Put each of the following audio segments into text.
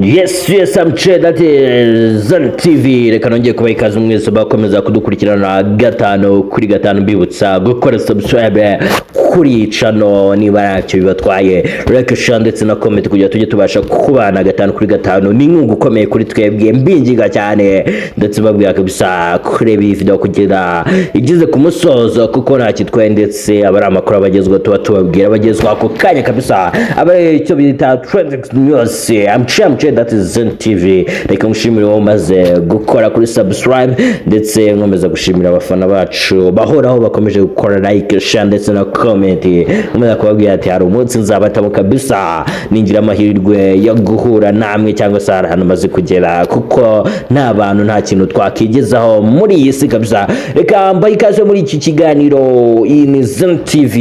Yes, I'm Che, that is Zan TV. Reka nongeye kubaha ikaze mwese bakomeza kudukurikirana gatanu kuri gatanu, mbibutsa gukora subscribe kuri channel niba ntacyo bibatwaye, like, share ndetse na comment kugira tujye tubasha kubana gatanu kuri gatanu. Ni inkunga ikomeye kuri twebwe, mbinginga cyane ndetse babwira kabisa kureba iyi video kugera igeze ku musozo, kuko nta kitwaye, ndetse aba ari amakuru abagezweho tuba tubabwira abagezweho ako kanya kabisa, aba ari icyo bita trending news. I'm Che, I'm Che, that is Zen TV. Reka ngushimire wowe umaze gukora kuri subscribe, ndetse nkomeza gushimira abafana bacu bahoraho bakomeje gukora like, share ndetse na comment. Nkomeza kubabwira ati hari umunsi nzabatamo kabisa, ningira amahirwe yo guhura namwe cyangwa se hari ahantu maze kugera, kuko nta bantu nta kintu twakigezaho muri iyi si kabisa. Reka mbahe ikaze muri iki kiganiro. Iyi ni Zen TV.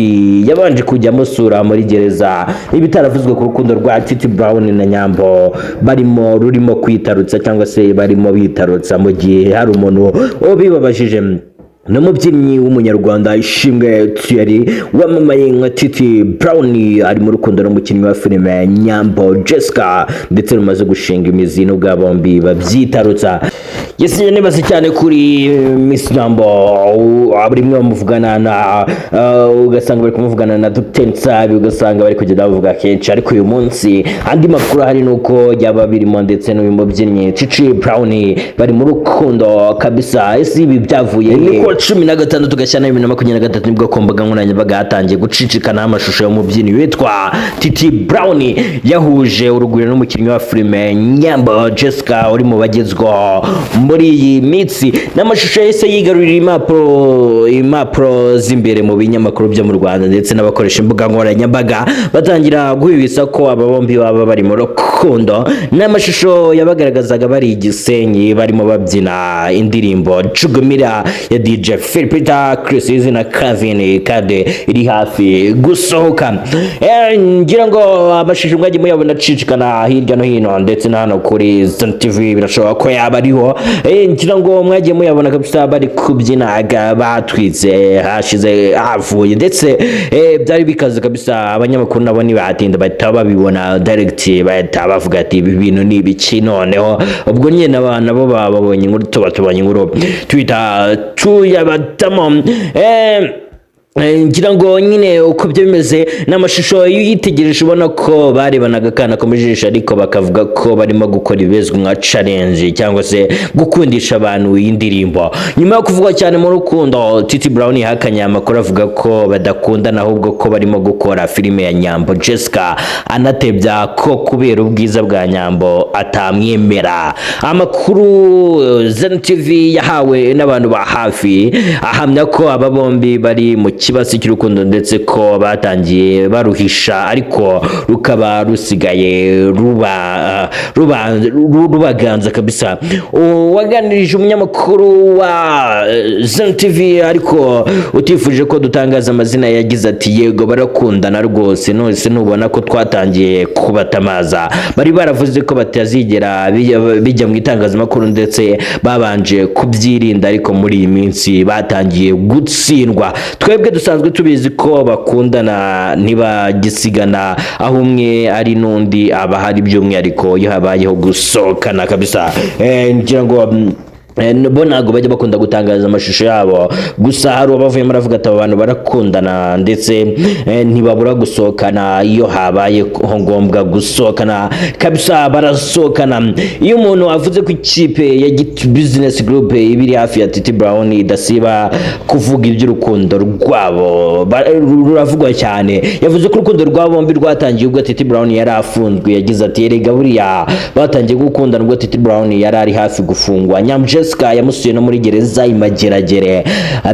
Yabanje kujya musura muri gereza ibitaravuzwe ku rukundo rwa Titi Brown na Nyambo barimo rurimo kwitarutsa cyangwa se barimo bitarutsa, mu gihe hari umuntu ubibabajije. N'umubyinnyi w'Umunyarwanda Ishimwe Thierry wamamaye nka Titi Brown ari mu rukundo n'umukinnyi wa filime Nyambo Jessica, ndetse rumaze gushinga imizi n'ubwa bombi babyitarutsa. Yesi, nibaze cyane kuri Miss Nyambo, buri umwe bamuvugana na ugasanga bari kumuvugana na Dr Nsabi, ugasanga bari kugenda bavuga kenshi. Ariko uyu munsi andi makuru ahari ni uko yaba birimo ndetse n'uyu mubyinnyi Titi Brown bari mu rukundo kabisa. Ese ibi byavuye ni kuwa 16 Gashyantare 2023, nibwo ku mbuga nkoranyambaga hatangiye gucicikanaho amashusho y'umubyinnyi witwa Titi Brown yahuje urugwiro n'umukinnyi wa filime Nyambo Jessica uri mu bagezweho muri iyi minsi. N'amashusho yahise yigarurira impapuro z'imbere mu binyamakuru byo mu Rwanda, ndetse n'abakoresha imbuga nkoranyambaga batangira guhwihwisa ko aba bombi baba bari mu rukundo. N'amashusho yabagaragazaga bari i Gisenyi barimo babyina indirimbo Jugumira ya DJ Philpeter, Chris Eazy na Calvin Kade iri hafi gusohoka. Ngira ngo amashusho mwagiye muyabona acicikana hirya no hino, ndetse na hano kuri Zone TV birashoboka ko yaba ariho. Ngira ngo mwagiye muyabona kabisa bari kubyina batwitse hashize havuye, ndetse byari bikaze kabisa. Abanyamakuru nabo ntibatinda, bahita babibona direct, bahita bavuga ati ibi bintu ni ibiki? Noneho ubwo nyine abantu nabo babonye inkuru, tuba tubonye inkuru tuhita tuyabatamo. Ngira ngo nyine uko byo bimeze n'amashusho iyo uyitegereje ubona ko barebanaga akana ko mu jisho, ariko bakavuga ko barimo gukora ibizwi nka challenge cyangwa se gukundisha abantu iyi ndirimbo. Nyuma yo kuvugwa cyane mu rukundo, Titi Brown yahakanye amakuru avuga ko badakundana, ahubwo ko barimo gukora filime ya Nyambo Jessica, anatebya ko kubera ubwiza bwa Nyambo atamwemera. Amakuru Zen TV yahawe n'abantu ba hafi ahamya ko aba bombi bari mu kibazo cy'urukundo, ndetse ko batangiye baruhisha ariko rukaba rusigaye ruba ruba rubaganza kabisa. Uwaganirije umunyamakuru wa Zen TV ariko utifuje ko dutangaza amazina yagize ati: "Yego, barakundana rwose. None nubona ko twatangiye kubatamaza? Bari baravuze ko batazigera bijya mu itangazamakuru, ndetse babanje kubyirinda, ariko muri iyi minsi batangiye gutsindwa. Twebwe dusanzwe tubizi ko bakundana, ntibagisigana, aho umwe ari n'undi aba ahari, by'umwihariko iyo habayeho gusohokana kabisa." Ngira ngo bo ntabwo bajya bakunda gutangaza amashusho yabo, gusa hari uwabavuyemo aravuga ati aba bantu barakundana, ndetse ntibabura gusohokana, iyo habayeho ngombwa gusohokana kabisa barasohokana. Iyo umuntu avuze ko ikipe ya Git Business Group iba iri hafi ya Titi Brown idasiba kuvuga iby'urukundo rwabo, ruravugwa cyane. Yavuze ko urukundo rwabo bombi rwatangiye ubwo Titi Brown yari afunzwe. Yagize ati: "Erega buriya batangiye gukundana ubwo Titi Brown yari ari hafi gufungwa. Nyambo Jessica yamusuye no muri gereza i Mageragere.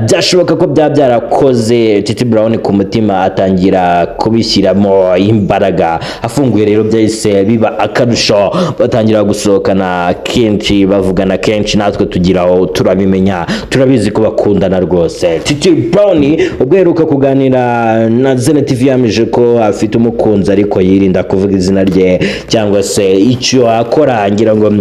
Byashoboka ko byaba byarakoze Titi Brown ku mutima, atangira kubishyiramo imbaraga. Afunguye rero byahise biba akarusho, batangira gusohokana kenshi, bavugana kenshi, natwe tugiraho turabimenya, turabizi ko bakundana rwose." Titi Brown ubwo aheruka kuganira na Zen TV yamije ko afite umukunzi, ariko yirinda kuvuga izina rye cyangwa se icyo akora. Ngira ngo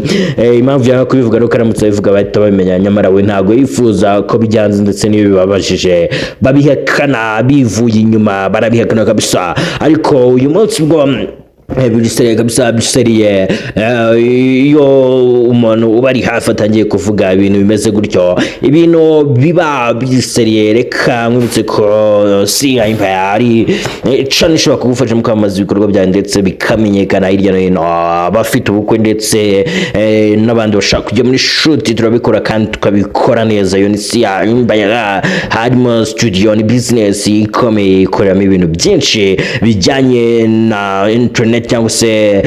impamvu yanga kubivuga nuko aramutse abivuga bahita babimenya, nyamara we ntabwo yifuza ko bijyanze, ndetse n'iyo bibabajije babihakana bivuye inyuma, barabihakana kabisa. Ariko uyu munsi ubwo Biri sérieux kabisa, biri sérieux. Iyo umuntu uba ari hafi atangiye kuvuga ibintu bimeze gutyo, ibintu biba biri sérieux. Reka nkwibutse ko si Empire ari channel ishobora kugufasha mu kwamamaza ibikorwa byawe ndetse bikamenyekana hirya no hino. Abafite ubukwe ndetse n'abandi bashaka kujya muri shoot, turabikora kandi tukabikora neza. Iyo ni si Empire, harimo studio, ni business ikomeye ikoreramo ibintu byinshi bijyanye na internet cyangwa se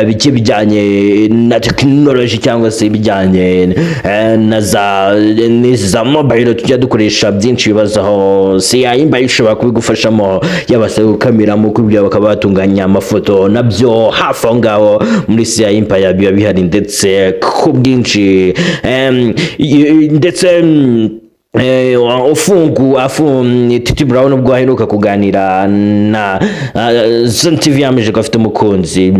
bigiye bijyanye na tekinoloji cyangwa se ibijyanye na za n'izi za mobile tujya dukoresha byinshi. Bibazo aho si Empire ishobora kubigufashamo, yaba se gukamera mu kubyo bakaba batunganya amafoto, nabyo hafi aho ngaho muri si Empire biba bihari ndetse ku bwinshi. Ndetse ufungu afu Titi Brown ubwo aheruka kuganira na Zone TV yameje ko afite umukunzi,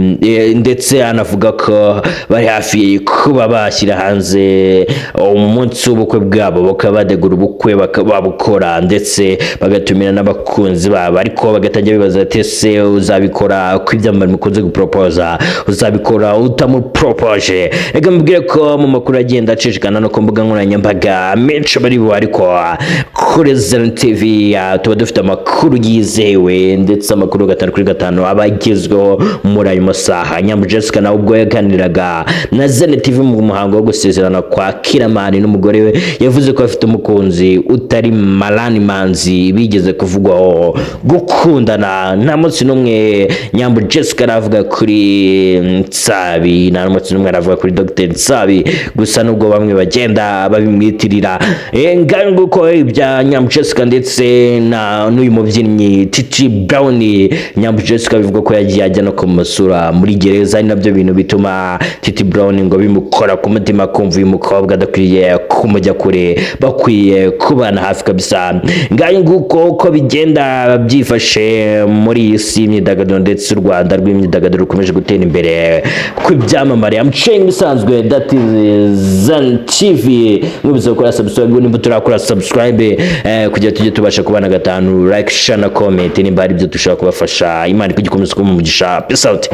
ndetse anavuga ko bari hafi kuba bashyira hanze umunsi w'ubukwe bwabo, bakaba bategura ubukwe babukora ndetse bagatumira n'abakunzi babo. Ariko bagatangira bibaza ati: "Ese uzabikora ko ibyamamare mukunze guporopoza, uzabikora utamupropoje?" Reka mbwire ko mu makuru agenda acicikana no ku mbuga nkoranyambaga menshi bari bu, ariko kuri Zeno TV tuba dufite amakuru yizewe ndetse amakuru 5 kuri 5 aba agezweho muri ayo masaha. Nyambo Jessica nawe ubwo yaganiraga na Zeno TV mu muhango wo gusezerana kwa Kiramani n'umugore we, yavuze ko afite umukunzi utari Marani Manzi bigeze kuvugwaho gukundana. Nta munsi n'umwe Nyambo Jessica aravuga kuri Nsabi, nta munsi n'umwe aravuga kuri Dr Nsabi, gusa nubwo bamwe bagenda babimwitirira. Ngayo nguko ibya Nyambo Jessica ndetse na n'uyu mubyinnyi Titi Brown. Nyambo Jessica bivuga ko yagiye ajya no kumusura muri gereza, ari nabyo bintu bituma Titi Brown ngo bimukora ku mutima, kumva uyu mukobwa adakwiye kumujya kure, bakwiye kubana hafi kabisa. Ngayo nguko uko bigenda byifashe muri iyi si y'imyidagaduro, ndetse u Rwanda rw'imyidagaduro rukomeje gutera imbere ku byamamare. Amucenga bisanzwe, that is Zan TV. Mwibutse gukora subscribe nimba turakora subscribe, kugira tujye tubasha kubana gatanu. Like, share na comment nimba hari ibyo dushobora kubafasha. Imana ikugikomeza kuba umugisha. Peace out.